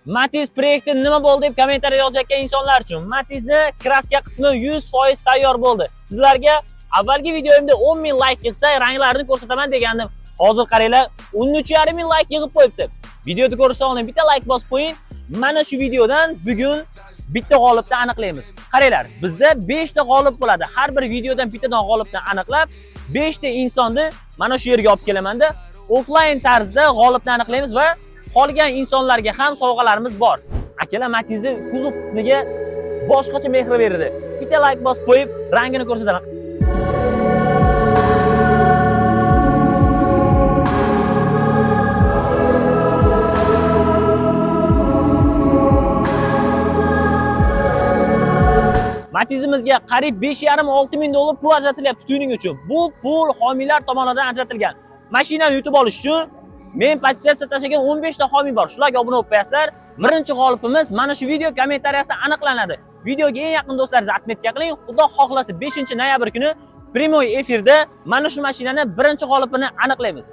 Matiz proyekti nima bo'ldi deb kommentariy yozayotgan insonlar uchun Matizni краска qismi 100% tayyor bo'ldi. Sizlarga avvalgi videoyimda 10 ming layk yig'sa ranglarini ko'rsataman degandim. Hozir qaranglar, 13,5 ming layk yig'ib qo'yibdi. Videoni ko'rishdan oldin bitta layk bosib qo'ying. Mana shu videodan bugun bitta g'olibni aniqlaymiz. Qaranglar, bizda 5 ta g'olib bo'ladi. Har bir videodan bittadan g'olibni aniqlab, 5 ta insonni mana shu yerga olib kelamanda, offline tarzda g'olibni aniqlaymiz va qolgan insonlarga ham sovg'alarimiz bor. Akalar, Matizni kuzov qismiga boshqacha mehr berdi. Bitta layk bosib qo'yib, rangini ko'rsataman. Matizimizga qariyb 5,5-6 ming dollar pul ajratilyapti tuning uchun. Bu pul homiylar tomonidan ajratilgan. Mashinani yutib olish uchun men podpisatsiya tashlagan 15 ta homiy bor. Shularga obuna bo'lib qo'yasizlar. Birinchi g'olibimiz mana shu video kommentariyasida aniqlanadi. Videoga eng yaqin do'stlaringizni отметка qiling. Xudo xohlasa 5 noyabr kuni прямой efirda mana shu mashinani birinchi g'olibini aniqlaymiz.